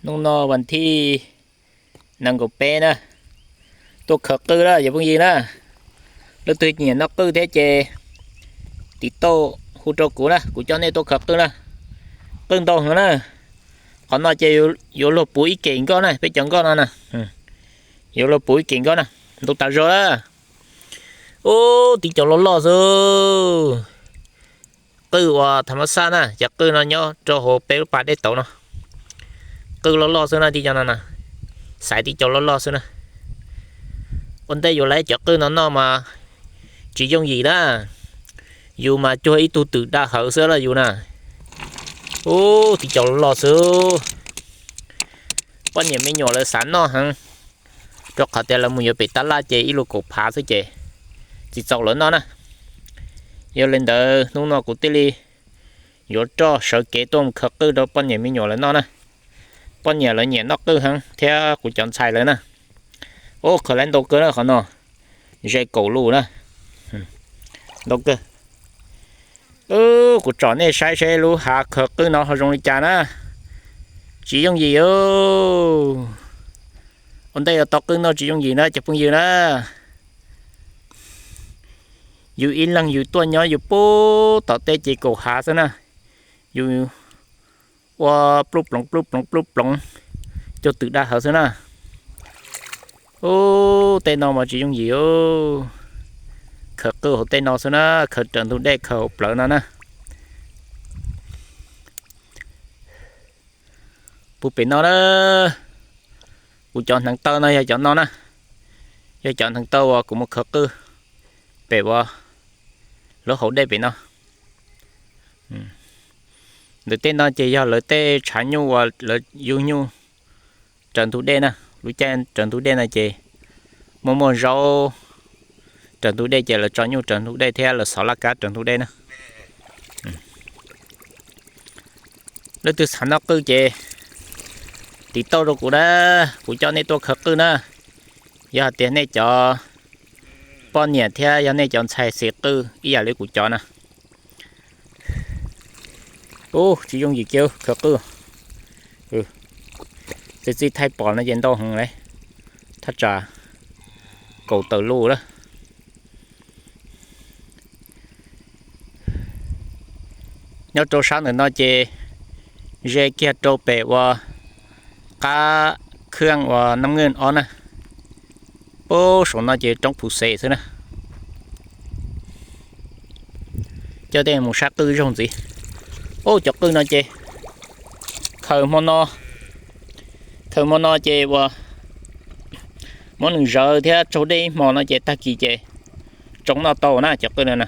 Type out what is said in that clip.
Hnub no vas thib nees nkaum peb na, tuaj khaws qwj na cov phooj ywg na. Leej twg nyiam noj qwj thiab ces tiv tauj hu rau kuv na, kuv coj nej tuaj khaws qwj na. Qwj ntau heev na. Qhov no ces yuav luag puv ib kem nkoj na, peb cov nkoj no na. Yuav luag puv ib kem nkoj na, ntau tas zog na. Ub, tib co loj loj xwb. Qwj uas tham mas xaj na, cov qwj no nyob rau hauv peb lub pas dej tauv no. Qwj loj loj xwb na tib co no na, xaiv tib co loj loj xwb na. Ua ntej yus laiv cov qwj no noj mas tsis yooj yim na. Yus mas cuag ib tug twm dag hawv xwb los yus na. Ub, tib co loj loj xwb. Poj niam me nyuam lawv xav noj heev, rau qhov tias lawv mus yuav pem tab laj ces ib lub kaum phav xwb ces tsis txaus lawv noj na. Yog li ntawd hnub no kuv thiaj li yuav roj sawv kev tuaj mus khaws qwj rau poj niam me nyuam lawv noj na. Poj niam lawv nyiam noj qwj heev thiab kuv cov ntxhais lawv na. Ub, khaws laiv ntau kawg na qhov no, ze kaum lus na. Ntau kawg. Kuv tsom nej saib seb lub hav khaws qwj no ho zoo li cas na. Tsis yooj yim. Ua ntej yuav tau qwj noj tsis yooj yim na cov phooj ywg na. Yus ib leeg yus tuaj nyob yus pub tom tej ces kaum hav xwb na. Yus ua pluj ploov pluj ploov pluj ploov, cuag twm dag hawv xwb na. Ub, tej no mas tsis yooj yim. Khaws qwj hauv tej no xwb na, khaws raws ntug dej khaws hauv plawv no na. Puag pem no na, kuv cov hneev taw no yog cov no na, yog cov hneev taw uas kuv mus khaws qwj pem uas lub hauv dej pem no. Ntawm tej no ces yog lawv tej tshav nyuj uas lawv yug nyuj raws ntug dej na. Lub caij raws ntug dej no ces muaj muaj zaub raws ntug dej ces lawv tso nyuj raws ntug dej thiab lawv xov laj kab raws ntug dej na. Leej twg xav noj qwj ces tiv tauj rau kuv na, kuv coj nej tuaj khaws qwj na. Yog hais tias nej cov poj niam thiab yog nej cov ntxhais xis qwj ib yam li kuv cov na. Ub, tsis yooj yim kiag khaws qwj. Txij txij thaij pom no ces ntau heev li, thaj tsam kaum tawm lus lawm. Nyob rau sab ntawm no ces ze kiag rau pem uas qab khaj uas Naj Nkeej ob na. Puag saum no ces roob Phuv Xes xwb na. Coj tej mus saib qwj zaug ntxiv. Ub, cov qwj no ces khaws hmo no, khaws hmo no ces uas muab nws zawv thiab tsaug dej ib hmo no ces tag kis ces tsoo noj tau na cov qwj no na.